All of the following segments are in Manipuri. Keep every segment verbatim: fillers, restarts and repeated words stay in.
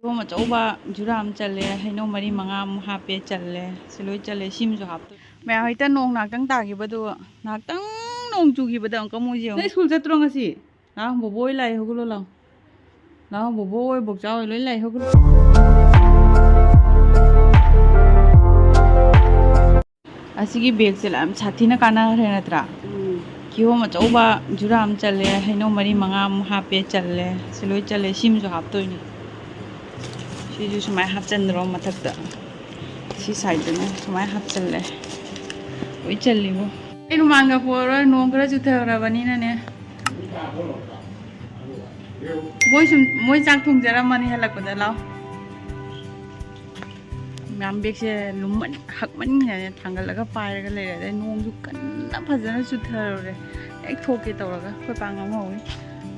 ꯀꯤꯍꯣꯝ ꯑꯆꯧꯕ ꯖꯨꯔꯥ ꯑꯃ ꯆꯜꯂꯦ, ꯍꯩꯅꯧ ꯃꯔꯤ ꯃꯉꯥꯃꯨꯛ ꯍꯥꯞꯄꯦ, ꯆꯜꯂꯦ꯫ ꯁꯤ ꯂꯣꯏ ꯆꯜꯂꯦ, ꯁꯤꯃꯁꯨ ꯍꯥꯞꯇꯣꯏ꯫ ꯃꯌꯥꯝ ꯍꯦꯛꯇ ꯅꯣꯡ ꯉꯥꯛꯇꯪ ꯇꯥꯈꯤꯕꯗꯨ, ꯉꯥꯛꯇꯪ ꯅꯣꯡ ꯆꯨꯈꯤꯕꯗ ꯑꯃꯨꯛꯀ ꯃꯣꯏꯁꯦ ꯌꯦꯡꯉꯨ꯫ ꯅꯣꯏ ꯁ꯭ꯀꯨꯜ ꯆꯠꯇ꯭ꯔꯣ ꯉꯁꯤ? ꯂꯥꯛꯑꯣ, ꯕꯣꯕꯣ ꯍꯣꯏ ꯂꯥꯛꯑꯦ, ꯍꯧꯒꯠꯂꯣ ꯂꯥꯛꯑꯣ꯫ ꯂꯥꯛꯑꯣ, ꯕꯣꯕꯣ ꯍꯣꯏ, ꯕꯣꯛꯆꯥ ꯍꯣꯏ ꯂꯣꯏ ꯂꯥꯛꯑꯦ, ꯍꯧꯒꯠꯂꯣ꯫ ꯑꯁꯤꯒꯤ ꯕꯦꯒꯁꯦ ꯌꯥꯝ ꯁꯥꯊꯤꯅ ꯀꯥꯟꯅꯈ꯭ꯔꯦ ꯅꯠꯇ꯭ꯔꯥ? ꯎꯝ꯫ ꯀꯤꯍꯣꯝ ꯑꯆꯧꯕ ꯖꯨꯔꯥ ꯑꯃ ꯆꯜꯂꯦ, ꯍꯩꯅꯧ ꯃꯔꯤ ꯃꯉꯥꯃꯨꯛ ꯍꯥꯞꯄꯦ, ꯆꯜꯂꯦ꯫ ꯁꯤ ꯂꯣꯏ ꯆꯜꯂꯦ, ꯁꯤꯃꯁꯨ ꯍꯥꯞꯇꯣꯏꯅꯤ꯫ ꯁꯤꯁꯨ ꯁꯨꯃꯥꯏꯅ ꯍꯥꯞꯆꯟꯗ꯭ꯔꯣ ꯃꯊꯛꯇ? ꯁꯤ ꯁꯥꯏꯗꯇꯅ ꯁꯨꯃꯥꯏꯅ ꯍꯥꯞꯆꯜꯂꯦ꯫ ꯂꯣꯏ ꯆꯜꯂꯤꯕꯣ꯫ ꯑꯩ ꯔꯨꯃꯥꯟꯒ ꯄꯨꯔꯔꯣꯏ, ꯅꯣꯡ ꯈꯔ ꯆꯨꯊꯈ꯭ꯔꯕꯅꯤꯅꯅꯦ꯫ ꯃꯣꯏ ꯁꯨꯝ, ꯃꯣꯏ ꯆꯥꯛ ꯊꯣꯡꯖꯔꯝꯃꯅꯤ ꯍꯜꯂꯛꯄꯗ꯫ ꯂꯥꯎ꯫ ꯃꯌꯥꯝ ꯕꯦꯒꯁꯦ ꯂꯨꯝꯃꯟ, ꯍꯛꯃꯟꯈꯤꯗꯅ ꯊꯥꯡꯒꯠꯂꯒ ꯄꯥꯏꯔꯒ ꯂꯩꯔꯦ꯫ ꯑꯗꯩ ꯅꯣꯡꯁꯨ ꯀꯟꯅ ꯐꯖꯅ ꯆꯨꯊꯔꯨꯔꯦ꯫ ꯍꯦꯛ ꯊꯣꯛꯀꯦ ꯇꯧꯔꯒ ꯑꯩꯈꯣꯏ ꯄꯥ ꯉꯥꯡꯍꯧꯋꯤ꯫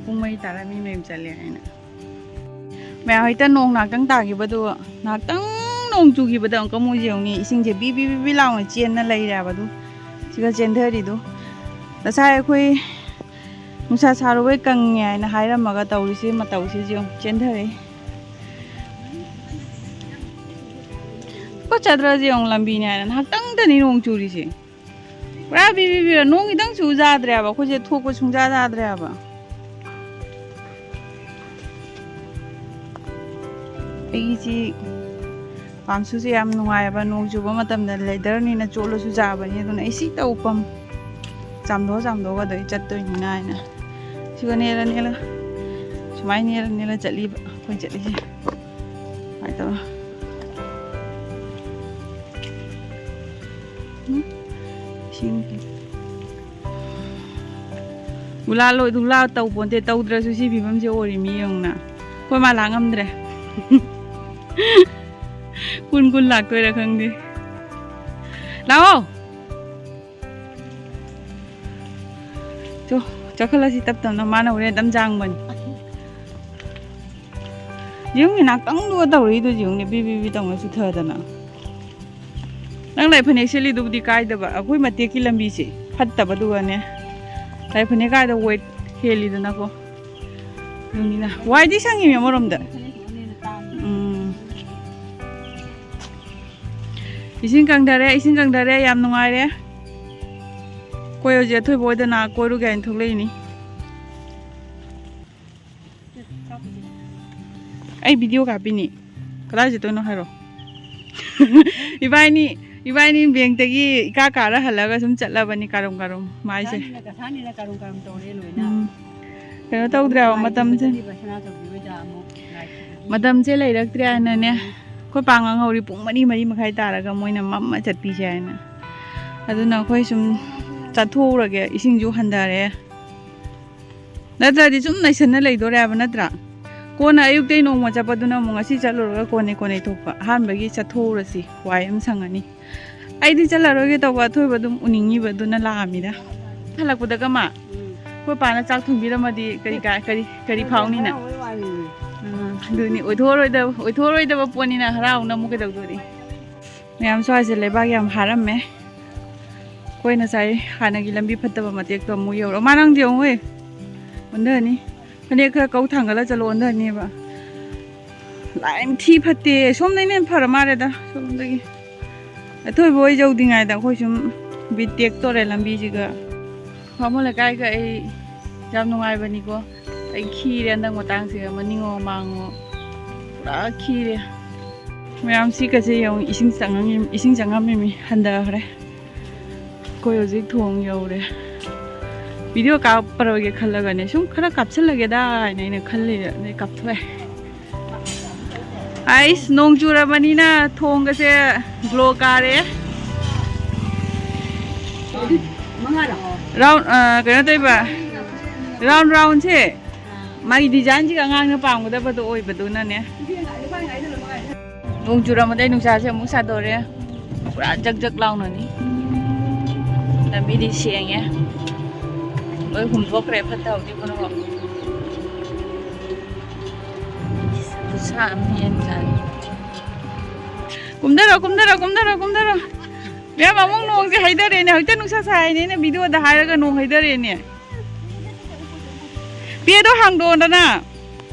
ꯄꯨꯡ ꯃꯔꯤ ꯇꯥꯔ ꯃꯤ ꯃꯌꯨꯝ ꯆꯠꯂꯦ ꯍꯥꯏꯅ꯫ ꯃꯌꯥꯝ ꯍꯦꯛꯇ ꯅꯣꯡ ꯉꯥꯛꯇꯪ ꯇꯥꯈꯤꯕꯗꯨ, ꯉꯥꯛꯇꯪ ꯅꯣꯡ ꯆꯨꯈꯤꯕꯗ ꯑꯃꯨꯛꯀ ꯃꯣꯏꯁꯦ ꯌꯦꯡꯉꯨꯅꯦ, ꯏꯁꯤꯡꯁꯦ ꯕꯤ ꯕꯤ ꯕꯤ ꯕꯤ ꯂꯥꯎꯅ ꯆꯦꯟꯅ ꯂꯩꯔꯦ ꯍꯥꯏꯕ꯫ ꯑꯗꯨ ꯁꯤꯒ ꯆꯦꯟꯊꯔꯤꯗꯨ ꯉꯁꯥꯏ ꯑꯩꯈꯣꯏ ꯅꯨꯡꯁꯥ ꯁꯥꯔꯨꯕꯩ ꯀꯪꯉꯦ ꯍꯥꯏꯅ ꯍꯥꯏꯔꯝꯃꯒ ꯇꯧꯔꯤꯁꯦ, ꯃꯇꯧꯁꯤꯁꯨ ꯌꯦꯡꯉꯨ, ꯆꯦꯟꯊꯔꯛꯏ꯫ ꯀꯣꯠ ꯆꯠꯇ꯭ꯔꯁꯦ ꯌꯦꯡꯉꯨ, ꯂꯝꯕꯤꯅꯦ ꯍꯥꯏꯅ ꯉꯥꯏꯍꯥꯛꯇꯪꯗꯅꯤ ꯅꯣꯡ ꯆꯨꯔꯤꯁꯦ꯫ ꯄꯨꯔꯥ ꯕꯤ ꯕꯤ ꯕꯤ, ꯅꯣꯡ ꯈꯤꯇꯪ ꯆꯨ ꯌꯥꯗ꯭ꯔꯦꯕ, ꯑꯩꯈꯣꯏꯁꯦ ꯊꯣꯛꯄ ꯁꯨꯡꯌꯥ ꯌꯥꯗ꯭ꯔꯦꯕ꯫ ꯑꯩꯒꯤꯁꯤ ꯄꯥꯝꯁꯨꯁꯦ ꯌꯥꯝ ꯅꯨꯡꯉꯥꯏꯑꯕ, ꯅꯣꯡ ꯆꯨꯕ ꯃꯇꯝꯗ ꯂꯦꯗꯔꯅꯤꯅ ꯆꯣꯠꯂꯁꯨ ꯌꯥꯕꯅꯤ꯫ ꯑꯗꯨꯅ ꯑꯩ ꯁꯤ ꯇꯧꯐꯝ ꯆꯥꯝꯊꯣꯛ ꯆꯥꯝꯊꯣꯛꯑꯒ ꯑꯗꯩ ꯆꯠꯇꯣꯏꯅꯤꯅ ꯍꯥꯏꯅ ꯁꯤꯒ ꯅꯦꯜꯂ ꯅꯦꯜꯂ, ꯁꯨꯃꯥꯏꯅ ꯅꯦꯜꯂ ꯅꯦꯜꯂ ꯆꯠꯂꯤꯕ ꯑꯩꯈꯣꯏ ꯆꯠꯂꯤꯁꯦ꯫ ꯁꯨꯃꯥꯏꯅ ꯇꯧꯔ꯫ ꯎꯝ? ꯏꯁꯤꯡ ꯒꯨꯂꯥ ꯂꯣꯏ, ꯒꯨꯂꯥ ꯇꯧ ꯄꯣꯟꯇꯦ, ꯇꯧꯗ꯭ꯔꯁꯨ ꯁꯤ ꯐꯤꯕꯝꯁꯦ ꯑꯣꯏꯔꯤ ꯃꯤ ꯌꯦꯡꯉꯨꯅ꯫ ꯑꯩꯈꯣꯏ ꯃꯥ ꯂꯥꯛ ꯉꯝꯗ꯭ꯔꯦ꯫ ꯀꯨꯟ ꯀꯨꯟ ꯂꯥꯛꯇꯣꯏꯔꯥ ꯈꯪꯗꯦ꯫ ꯂꯥꯛꯑꯣ꯫ ꯆꯣ, ꯆꯠꯈꯠꯂꯁꯤ ꯇꯞ ꯇꯞꯅ, ꯃꯥꯅ ꯍꯣꯔꯦꯟ ꯑꯗꯨꯝ ꯌꯥꯡꯕꯅꯤ꯫ ꯌꯦꯡꯉꯨꯅꯦ, ꯉꯥꯛꯇꯪꯗꯨꯒ ꯇꯧꯔꯛꯏꯗꯨ ꯌꯦꯡꯉꯨꯅꯦ, ꯕꯤ ꯕꯤ ꯕꯤ ꯇꯧꯅ ꯆꯨꯊꯗꯅ꯫ ꯅꯪ ꯂꯥꯏ ꯐꯅꯦꯛ ꯁꯦꯠꯂꯤꯗꯨꯕꯨꯗꯤ ꯀꯥꯏꯗꯕ, ꯑꯩꯈꯣꯏ ꯃꯇꯦꯛꯀꯤ ꯂꯝꯕꯤꯁꯦ ꯐꯠꯇꯕꯗꯨꯒꯅꯦ, ꯂꯥꯏ ꯐꯅꯦꯛ ꯀꯥꯏꯗ ꯋꯦꯠ ꯍꯦꯜꯂꯤꯗꯅꯀꯣ꯫ ꯑꯗꯨꯅꯤꯅ ꯋꯥꯏꯗꯤ ꯁꯪꯉꯤꯃꯤ ꯑꯃꯔꯣꯝꯗ꯫ ꯏꯁꯤꯡ ꯀꯪꯊꯔꯦ, ꯏꯁꯤꯡ ꯀꯪꯊꯔꯦ, ꯌꯥꯝ ꯅꯨꯡꯉꯥꯏꯔꯦ꯫ ꯑꯩꯈꯣꯏ ꯍꯧꯖꯤꯛ ꯑꯊꯣꯏꯕ ꯍꯣꯏꯗ ꯅꯥ ꯀꯣꯏꯔꯨꯒꯦ ꯍꯥꯏꯅ ꯊꯣꯛꯂꯛꯏꯅꯤ꯫ ꯑꯩ ꯚꯤꯗꯤꯑꯣ ꯀꯥꯞꯄꯤꯅꯤ꯫ ꯀꯗꯥꯏ ꯆꯠꯇꯣꯏꯅꯣ ꯍꯥꯏꯔꯣ꯫ ꯏꯕꯥꯏꯅꯤ, ꯏꯕꯥꯏꯅꯤ ꯕꯦꯡꯛꯇꯒꯤ ꯏꯀꯥ ꯀꯥꯔ ꯍꯜꯂꯒ ꯁꯨꯝ ꯆꯠꯂꯕꯅꯤ ꯀꯥꯔꯨꯝ ꯀꯥꯔꯨꯝ ꯃꯥꯏꯁꯦ꯫ ꯀꯁꯥꯅꯤꯅ ꯀꯥꯔꯨꯝ ꯀꯥꯔꯨꯝ ꯇꯧꯔꯦ ꯂꯣꯏꯅ꯫ ꯎꯝ꯫ ꯀꯩꯅꯣ ꯇꯧꯗ꯭ꯔꯦꯕ ꯃꯇꯝꯁꯦ꯫ ꯁꯅꯥꯇꯣꯝꯕꯤ ꯍꯣꯏꯗ ꯑꯃꯨꯛ ꯂꯥꯏ ꯈꯨꯔꯨꯝꯕꯤ꯫ ꯃꯇꯝꯁꯦ ꯂꯩꯔꯛꯇ꯭ꯔꯦ ꯍꯥꯏꯅꯅꯦ꯫ ꯑꯩꯈꯣꯏ ꯄꯥ ꯉꯥꯡꯍꯧꯔꯤ ꯄꯨꯡ ꯃꯔꯤ, ꯃꯔꯤ ꯃꯈꯥꯏ ꯇꯥꯔꯒ ꯃꯣꯏꯅ ꯃꯝꯃ ꯆꯠꯄꯤꯁꯦ ꯍꯥꯏꯅ꯫ ꯑꯗꯨꯅ ꯑꯩꯈꯣꯏ ꯁꯨꯝ ꯆꯠꯊꯣꯛꯎꯔꯒꯦ, ꯏꯁꯤꯡꯁꯨ ꯍꯟꯊꯔꯦ꯫ ꯅꯠꯇ꯭ꯔꯗꯤ ꯁꯨꯝ ꯂꯩꯁꯟꯅ ꯂꯩꯗꯣꯔꯦ ꯍꯥꯏꯕ ꯅꯠꯇ꯭ꯔꯥ? ꯀꯣꯟꯅ ꯑꯌꯨꯛꯇꯩ ꯅꯣꯡꯃ ꯆꯠꯄꯗꯨꯅ ꯑꯃꯨꯛ ꯉꯁꯤ ꯆꯠꯂꯨꯔꯒ ꯀꯣꯟꯅꯩ ꯀꯣꯟꯅꯩ ꯊꯣꯛꯄ꯫ ꯑꯍꯥꯟꯕꯒꯤ ꯆꯠꯊꯣꯛꯎꯔꯁꯤ, ꯋꯥꯏ ꯑꯃ ꯁꯪꯉꯅꯤ꯫ ꯑꯩꯗꯤ ꯆꯠꯂꯔꯣꯏꯒꯦ ꯇꯧꯕ, ꯑꯊꯣꯏꯕ ꯑꯗꯨꯝ ꯎꯅꯤꯡꯉꯤꯕꯗꯨꯅ ꯂꯥꯛꯑꯃꯤꯗ꯫ ꯍꯜꯂꯛꯄꯗꯒ ꯃꯥ, ꯎꯝ꯫ ꯑꯩꯈꯣꯏ ꯄꯥꯅ ꯆꯥꯛ ꯊꯣꯡꯕꯤꯔꯝꯃꯗꯤ ꯀꯔꯤ ꯀꯥ-, ꯀꯔꯤ, ꯀꯔꯤ ꯐꯥꯎꯅꯤꯅ? ꯍꯔꯥꯎꯕꯩ ꯋꯥꯅꯤꯅꯦ꯫ ꯎꯝ, ꯑꯗꯨꯅꯤ, ꯑꯣꯏꯊꯣꯛꯑꯔꯣꯏꯗꯕ, ꯑꯣꯏꯊꯣꯛꯑꯔꯣꯏꯗꯕ ꯄꯣꯠꯅꯤꯅ ꯍꯔꯥꯎꯅ ꯑꯃꯨꯛ ꯀꯩꯗꯧꯗꯣꯔꯤ? ꯃꯌꯥꯝ ꯁ꯭ꯋꯥꯏꯁꯦ ꯂꯩꯕꯥꯛ ꯌꯥꯝ ꯍꯥꯔꯝꯃꯦ꯫ ꯑꯩꯈꯣꯏ ꯉꯁꯥꯏ ꯍꯥꯟꯅꯒꯤ ꯂꯝꯕꯤ ꯐꯠꯇꯕ ꯃꯇꯦꯛꯇꯣ ꯑꯃꯨꯛ ꯌꯧꯔꯣ꯫ ꯃꯥ ꯅꯪꯗꯤ ꯌꯦꯡꯉꯨꯍꯦ꯫ ꯑꯣꯟꯊꯅꯤ꯫ ꯐꯅꯦꯛ ꯈꯔ ꯀꯧ ꯊꯥꯡꯒꯠꯂ ꯆꯠꯂꯣ, ꯑꯣꯟꯊꯅꯤꯕ꯫ ꯂꯥꯏꯟ ꯊꯤ ꯐꯠꯇꯦ꯫ ꯁꯣꯝꯗꯩꯅ ꯍꯦꯟꯅ ꯐꯔ ꯃꯥꯜꯂꯦꯗ, ꯁꯣꯝꯗꯒꯤ꯫ ꯑꯊꯣꯏꯕ ꯍꯣꯏ ꯌꯧꯗ꯭ꯔꯤꯉꯩꯗ ꯑꯩꯈꯣꯏ ꯁꯨꯝ ꯕꯤꯠ ꯇꯦꯛꯇꯣꯔꯦ ꯂꯝꯕꯤꯁꯤꯒ꯫ ꯕꯥꯃꯣꯟ ꯂꯩꯀꯥꯏꯒ ꯑꯩ ꯌꯥꯝ ꯅꯨꯡꯉꯥꯏꯕꯅꯤꯀꯣ꯫ ꯑꯩ ꯈꯤꯔꯦ ꯍꯟꯗꯛ ꯃꯇꯥꯡꯁꯤꯒ, ꯃꯅꯤꯡꯉꯣ ꯃꯥꯡꯉꯣ ꯄꯨꯔꯥ ꯈꯤꯔꯦ꯫ ꯃꯌꯥꯝ ꯁꯤꯒꯁꯦ ꯌꯦꯡꯉꯨ, ꯏꯁꯤꯡ ꯆꯪꯉꯝꯃꯤ, ꯏꯁꯤꯡ ꯆꯪꯉꯝꯃꯤꯃꯤ ꯍꯟꯊꯈ꯭ꯔꯦ꯫ ꯑꯩꯈꯣꯏ ꯍꯧꯖꯤꯛ ꯊꯣꯡ ꯌꯧꯔꯦ꯫ ꯚꯤꯗꯤꯑꯣ ꯀꯥꯞꯄꯔꯣꯏꯒꯦ ꯈꯜꯂꯒꯅꯦ, ꯁꯨꯝ ꯈꯔ ꯀꯥꯞꯁꯤꯜꯂꯒꯦꯗꯥ ꯍꯥꯏꯅ ꯑꯩꯅ ꯈꯜꯂꯤꯕ, ꯑꯗꯩ ꯀꯥꯞꯊꯣꯛꯑꯦ꯫ ꯑꯩꯁ, ꯅꯣꯡ ꯆꯨꯔꯕꯅꯤꯅ ꯊꯣꯡꯒꯁꯦ ꯒ꯭ꯂꯣ ꯀꯥꯔꯦ꯫ ꯔꯥꯎꯟ, ꯑ, ꯀꯩꯅꯣ ꯇꯧꯕ, ꯔꯥꯎꯟ ꯔꯥꯎꯟꯁꯦ ꯃꯥꯒꯤ ꯗꯤꯖꯥꯏꯟꯁꯤꯒ ꯑꯉꯥꯡꯅ ꯄꯥꯝꯒꯗꯕꯗꯣ ꯑꯣꯏꯕꯗꯨꯅꯅꯦ꯫ ꯅꯣꯡ ꯆꯨꯔꯝꯕꯗꯩ ꯅꯨꯡꯁꯥꯁꯦ ꯑꯃꯨꯛ ꯁꯥꯗꯣꯔꯦ꯫ ꯄꯨꯔꯥ ꯖꯛ ꯖꯛ ꯂꯥꯎꯅꯅꯤ꯫ ꯂꯝꯕꯤꯗꯤ ꯁꯦꯡꯉꯦ꯫ ꯂꯣꯏ ꯍꯨꯝꯗꯣꯛꯈ꯭ꯔꯦ ꯐꯠꯇ ꯍꯥꯎꯗꯤ ꯄꯨꯝꯅꯃꯛ꯫ ꯈꯨꯠꯁꯥ ꯑꯃ ꯍꯦꯟꯖꯥꯠꯅꯤ꯫ ꯀꯨꯝꯊꯔꯣ, ꯀꯨꯝꯊꯔꯣ, ꯀꯨꯝꯊꯔꯣ, ꯀꯨꯝꯊꯔꯣ꯫ ꯃꯌꯥꯝ ꯑꯃꯨꯛ ꯅꯣꯡꯁꯦ ꯍꯩꯊꯔꯦꯅꯦ꯫ ꯍꯧꯖꯤꯛꯇ ꯅꯨꯡꯁꯥ ꯁꯥꯏꯅꯦ, ꯑꯩꯅ ꯚꯤꯗꯤꯑꯣꯗ ꯍꯥꯏꯔꯒ ꯅꯣꯡ ꯍꯩꯊꯔꯦꯅꯦ꯫ ꯄꯦꯗꯣ ꯍꯥꯡꯗꯣꯛꯑꯣꯗꯅ꯫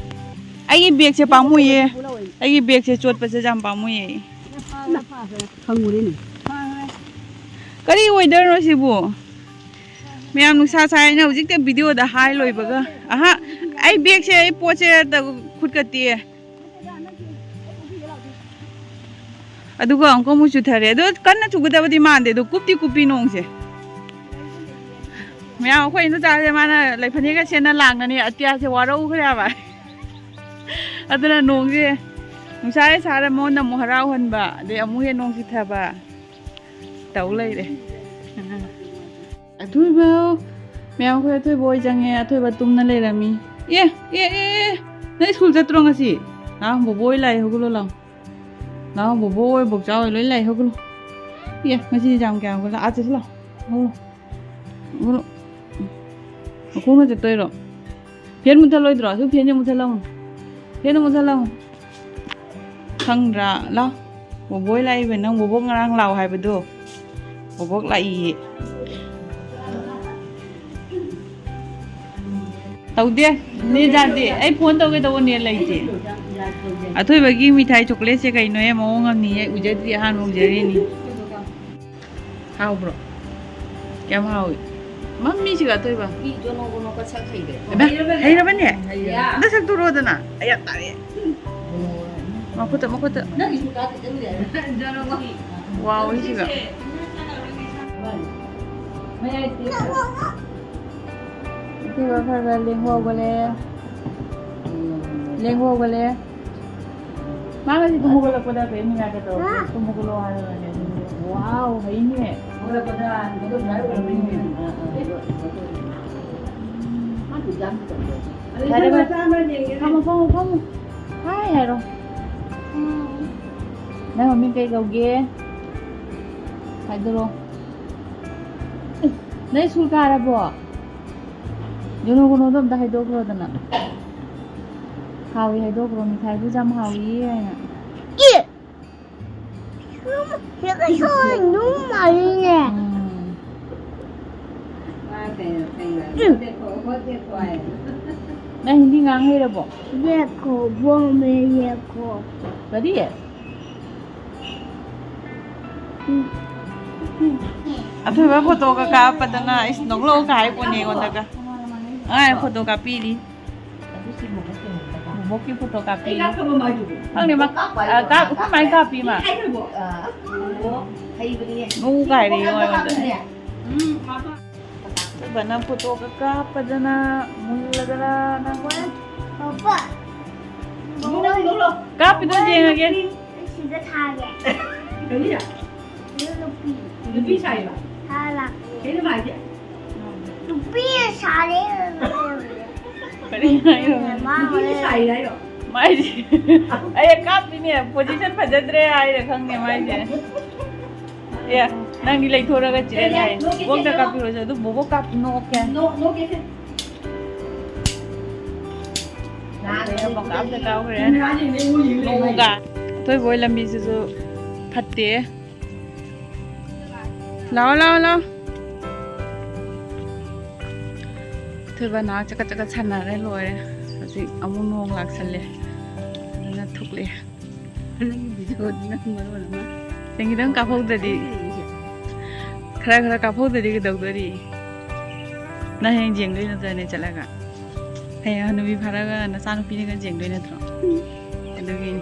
ꯑꯩꯒꯤ ꯕꯦꯒꯁꯦ ꯄꯥꯝꯃꯨꯏꯌꯦ꯫ ꯑꯩꯒꯤ ꯕꯦꯒꯁꯦ ꯆꯣꯠꯄꯁꯦ ꯌꯥꯝ ꯄꯥꯝꯃꯨꯏꯌꯦ꯫ ꯈꯪꯉꯨꯔꯦꯅꯦ꯫ ꯀꯔꯤ ꯑꯣꯏꯗꯣꯏꯅꯣ ꯁꯤꯕꯨ? ꯃꯌꯥꯝ ꯅꯨꯡꯁꯥ ꯁꯥꯏꯅ ꯍꯧꯖꯤꯛꯇ ꯚꯤꯗꯤꯑꯣꯗ ꯍꯥꯏ ꯂꯣꯏꯕꯒ꯫ ꯑꯍꯥ, ꯑꯩ ꯕꯦꯒꯁꯦ, ꯑꯩ ꯄꯣꯠꯁꯦ ꯈꯨꯠꯀ ꯇꯦꯛꯑꯦ꯫ ꯑꯗꯨꯒ ꯑꯃꯨꯛꯀ ꯑꯃꯨꯛ ꯆꯨꯊꯔꯦ꯫ ꯑꯗꯣ ꯀꯟꯅ ꯆꯨꯒꯗꯕꯗꯤ ꯃꯥꯟꯗꯦ꯫ ꯑꯗꯣ ꯀꯨꯞꯇꯤ ꯀꯨꯞꯄꯤ ꯅꯣꯡꯁꯦ꯫ ꯃꯌꯥꯝ ꯑꯩꯈꯣꯏ ꯏꯟꯗꯣꯆꯥꯁꯦ ꯃꯥꯅ ꯂꯩꯐꯅꯦꯛꯀ ꯁꯦꯠꯅ ꯂꯥꯡꯅꯅꯦ ꯑꯇꯤꯌꯥꯁꯦ ꯋꯥꯔꯧꯈ꯭ꯔꯦ ꯍꯥꯏꯕ꯫ ꯑꯗꯨꯅ ꯅꯣꯡꯁꯦ ꯅꯨꯡꯁꯥ ꯍꯦꯛ ꯁꯥꯔ ꯃꯉꯣꯟꯗ ꯑꯃꯨꯛ ꯍꯔꯥꯎꯍꯟꯕ, ꯑꯗꯩ ꯑꯃꯨꯛ ꯍꯦꯛ ꯅꯣꯡ ꯆꯨꯊꯕ ꯇꯧ ꯂꯩꯔꯦ꯫ ꯑꯊꯣꯏꯕ, ꯃꯌꯥꯝ ꯑꯩꯈꯣꯏ ꯑꯊꯣꯏꯕ ꯍꯣꯏ ꯆꯪꯉꯦ꯫ ꯑꯊꯣꯏꯕ ꯇꯨꯝꯅ ꯂꯩꯔꯝꯃꯤ꯫ ꯑꯦ, ꯑꯦ, ꯑꯦ, ꯑꯦ, ꯅꯪ ꯁ꯭ꯀꯨꯜ ꯆꯠꯇ꯭ꯔꯣ ꯉꯁꯤ? ꯂꯥꯛꯑꯣ, ꯕꯣꯕꯣ ꯍꯣꯏ ꯂꯥꯛꯑꯦ, ꯍꯧꯒꯠꯂꯣ ꯂꯥꯛꯑꯣ꯫ ꯂꯥꯛꯑꯣ, ꯕꯣꯕꯣ ꯍꯣꯏ, ꯕꯣꯛꯆꯥ ꯍꯣꯏ ꯂꯣꯏ ꯂꯥꯛꯑꯦ, ꯍꯧꯒꯠꯂꯣ꯫ ꯑꯦ, ꯉꯁꯤꯗꯤ ꯌꯥꯝ ꯀꯌꯥꯝ ꯍꯧꯒꯠꯂ? ꯑꯥ, ꯆꯠꯁꯤ ꯂꯥꯛꯑꯣ꯫ ꯍꯧꯒꯠꯂꯣ꯫ ꯍꯧꯒꯠꯂꯣ꯫ ꯃꯈꯣꯡꯅ ꯆꯠꯇꯣꯏꯔꯣ? ꯐꯦꯟ ꯃꯨꯠꯊꯠꯂꯣꯏꯗ꯭ꯔꯣ? ꯑꯗꯨ ꯐꯦꯟꯁꯦ ꯃꯨꯠꯊꯠꯂꯝꯃꯣ꯫ ꯐꯦꯟꯗꯣ ꯃꯨꯠꯊꯠꯂꯝꯃꯣ꯫ ꯈꯪꯗ꯭ꯔꯥ? ꯂꯥꯎ꯫ ꯕꯣꯕꯣꯏ ꯂꯥꯛꯏꯕ, ꯅꯪ ꯕꯣꯕꯣꯛ ꯉꯔꯥꯡ ꯂꯥꯛꯑꯣ ꯍꯥꯏꯕꯗꯣ꯫ ꯕꯣꯕꯣꯛ ꯂꯥꯛꯏꯌꯦ꯫ ꯇꯧꯗꯦ꯫ ꯅꯦ ꯌꯥꯗꯦ꯫ ꯑꯩ ꯐꯣꯟ ꯇꯧꯒꯦ ꯇꯧꯕ ꯅꯦꯠ ꯂꯩꯇꯦ꯫ ꯑꯊꯣꯏꯕꯒꯤ ꯃꯤꯊꯥꯏ ꯆꯣꯀ꯭ꯂꯦꯠꯁꯦ ꯀꯩꯅꯣꯍꯦ? ꯃꯑꯣꯡ ꯑꯃꯅꯤꯍꯦ꯫ ꯎꯖꯗ꯭ꯔꯤ, ꯑꯍꯥꯟꯕ ꯎꯖꯔꯤꯅꯤ꯫ ꯍꯥꯎꯕ꯭ꯔꯣ? ꯀꯌꯥꯝ ꯍꯥꯎꯏ? ꯃꯝꯃꯤꯁꯤꯒ ꯑꯊꯣꯏꯕ꯫ ꯃꯤ ꯖꯣꯅꯣ ꯒꯣꯅꯣꯒ ꯁꯛ ꯍꯩꯔꯦ꯫ ꯍꯩꯃꯥ, ꯍꯩꯔꯕꯅꯦ? ꯍꯩꯌꯦ꯫ ꯑꯝꯇ ꯁꯛꯇꯣꯔꯛꯑꯣꯗꯅ꯫ ꯑꯩ ꯌꯥꯝ ꯇꯥꯔꯦ꯫ ꯃꯈꯨꯠꯇ, ꯃꯈꯨꯠꯇ꯫ ꯅꯪꯒꯤꯁꯨ ꯀꯥ ꯈꯤꯇꯪ ꯂꯩꯔꯦ꯫ ꯖꯣꯅꯣ ꯒꯣꯅꯣ꯫ ꯋꯥꯎ, ꯁꯤꯒ꯫ ꯃꯌꯥꯏ ꯁꯤꯒ ꯈꯔ ꯈꯔ ꯂꯦꯡꯕ ꯍꯧꯒꯠꯂꯦ꯫ ꯂꯦꯡꯕ ꯍꯧꯒꯠꯂꯦ꯫ ꯃꯥ ꯉꯁꯤ ꯇꯨꯝ ꯍꯧꯒꯠꯂꯛꯄꯗ ꯀꯔꯤꯝ ꯅꯤꯡꯉꯥꯏꯒ ꯇꯧꯔꯛꯇꯦ꯫ ꯇꯨꯝ ꯍꯧꯒꯠꯂꯣ ꯍꯥꯏꯔꯒꯅꯦ꯫ ꯋꯥꯎ, ꯍꯩꯅꯦ꯫ ꯍꯧꯒꯠꯂꯛꯄꯗ ꯃꯗꯨ ꯁꯨꯃꯥꯏꯅ ꯑꯣꯏꯔꯝꯃꯤꯅꯦ꯫ ꯃꯥ ꯇꯨꯝꯖꯥꯝ ꯇꯧꯗꯦ꯫ ꯐꯔꯦ, ꯐꯔꯦ꯫ ꯐꯝꯃꯣ, ꯐꯝꯃꯣ, ꯐꯝꯃꯣ꯫ ꯍꯥꯏ ꯍꯥꯏꯔꯣ꯫ ꯅꯪ ꯃꯃꯤꯡ ꯀꯩ ꯀꯧꯒꯦ? ꯍꯥꯏꯗꯣꯔꯣ꯫ ꯑꯦ, ꯅꯪ ꯁ꯭ꯀꯨꯜ ꯀꯥꯔꯕꯣ? ꯖꯣꯅꯣ ꯒꯣꯅꯣꯗꯣ ꯑꯝꯇ ꯍꯥꯏꯗꯣꯛꯈ꯭ꯔꯣꯗꯅ꯫ ꯍꯥꯎꯏ ꯍꯥꯏꯗꯣꯛꯈ꯭ꯔꯣ, ꯃꯤꯊꯥꯏꯗꯨꯁꯨ ꯌꯥꯝ ꯍꯥꯎꯏ ꯍꯥꯏꯅ꯫ ꯑꯦ! ꯁꯤꯒꯁꯨ ꯑꯗꯨꯝ ꯃꯥꯜꯂꯤꯅꯦ꯫ ꯎꯝ꯫ ꯅꯪ ꯍꯤꯟꯗꯤ ꯉꯥꯡ ꯍꯩꯔꯕꯣ? ꯌꯦꯛꯈꯣ, ꯕꯣꯝꯃꯦ, ꯌꯦꯛꯈꯣ꯫ ꯀꯔꯤ? ꯑꯊꯣꯏꯕ ꯐꯣꯇꯣꯒ ꯀꯥꯞꯄꯗꯅ ꯏꯁ ꯅꯣꯛꯂꯛꯑꯣ ꯀꯥꯏ ꯄꯣꯅꯤ ꯑꯩꯉꯣꯟꯗꯒ꯫ ꯑꯉꯥꯡ ꯐꯣꯇꯣ ꯀꯥꯞꯄꯤꯔꯤ꯫ ꯕꯣꯕꯣꯛꯀꯤ ꯐꯣꯇꯣ ꯀꯥꯞꯄꯤꯔꯤ꯫ ꯈꯪꯗꯦ ꯃꯥ, ꯑ, ꯀꯥꯞ-, ꯑꯩꯈꯣꯏ ꯃꯥꯏ ꯀꯥꯞꯄꯤ ꯃꯥ꯫ ꯅꯣꯛꯎ ꯀꯥꯏꯔꯦ ꯑꯩꯉꯣꯟꯗ꯫ ꯑꯊꯣꯏꯕꯅ ꯐꯣꯇꯣꯒ ꯀꯥꯞꯄꯗꯅ ꯃꯨꯜꯂꯗꯅ ꯅꯪ꯫ ꯀꯥꯞꯄꯤꯗꯣ ꯌꯦꯡꯉꯒꯦ꯫ ꯁꯤꯗ ꯊꯥꯒꯦ꯫ ꯅꯨꯄꯤ꯫ ꯅꯨꯄꯤ ꯁꯥꯏꯕ? ꯊꯥ ꯂꯥꯛꯀꯦ꯫ ꯀꯩꯅꯣ ꯍꯥꯏꯁꯦ? ꯅꯨꯄꯤ ꯁꯥꯔꯦ꯫ ꯀꯔꯤ ꯍꯥꯏꯅꯣ? ꯃꯥ ꯅꯨꯄꯤ ꯍꯣꯔꯦꯟ ꯁꯥꯏ ꯍꯥꯏꯔꯣ? ꯃꯥꯏꯁꯦ꯫ ꯑꯩ ꯀꯥꯞꯄꯤꯅꯦ, position ꯐꯖꯗ꯭ꯔꯦ ꯍꯥꯏꯔ ꯈꯪꯗꯦ ꯃꯥꯏꯁꯦ꯫ ꯑꯦ, ꯅꯪꯗꯤ ꯂꯩꯊꯣꯔꯒ ꯆꯤꯔꯦ ꯍꯥꯏ꯫ ꯕꯣꯛꯇ ꯀꯥꯞꯄꯤꯔꯣꯁꯦ, ꯑꯗꯨ ꯕꯣꯕꯣꯛ ꯀꯥꯞ ꯅꯣꯛꯀꯦ꯫ ꯅꯣꯛ-, ꯅꯣꯛꯀꯦꯁꯦ꯫ ꯄꯪꯀꯥꯞꯇ ꯀꯥꯞꯈ꯭ꯔꯦ꯫ ꯅꯣꯡꯒ꯫ ꯑꯊꯣꯏꯕ ꯍꯣꯏ ꯂꯝꯕꯤꯁꯤꯁꯨ ꯐꯠꯇꯦ꯫ ꯂꯥꯛꯑꯣ, ꯂꯥꯛꯑꯣ, ꯂꯥꯛꯑꯣ꯫ ꯑꯊꯣꯏꯕ ꯅꯍꯥꯛ ꯆꯀꯠ ꯆꯀꯠ ꯁꯥꯟꯅꯔꯦ, ꯂꯣꯏꯔꯦ꯫ ꯍꯧꯖꯤꯛ ꯑꯃꯨꯛ ꯅꯣꯡ ꯂꯥꯛꯁꯜꯂꯦ꯫ ꯑꯗꯨꯅ ꯊꯨꯛꯂꯛꯑꯦ꯫ ꯅꯪꯒꯤ video ꯗꯨꯅ ꯃꯔꯣꯟ ꯑꯃ꯫ ꯅꯪ ꯈꯤꯇꯪ ꯀꯥꯞꯍꯧꯗ꯭ꯔꯗꯤ꯫ ꯈꯔ ꯈꯔ ꯀꯥꯞꯍꯧꯗ꯭ꯔꯗꯤ ꯀꯩꯗꯧꯗꯣꯔꯤ? ꯅꯪ ꯍꯌꯦꯡ ꯌꯦꯡꯗꯣꯏ ꯅꯠꯇ꯭ꯔꯅꯦ ꯆꯠꯂꯒ? ꯍꯌꯦꯡ ꯍꯅꯨꯕꯤ ꯐꯥꯔꯒ ꯅꯆꯥꯅꯨꯄꯤꯅꯒ ꯌꯦꯡꯗꯣꯏ ꯅꯠꯇ꯭ꯔꯣ? ꯑꯗꯨꯒꯤꯅꯤ꯫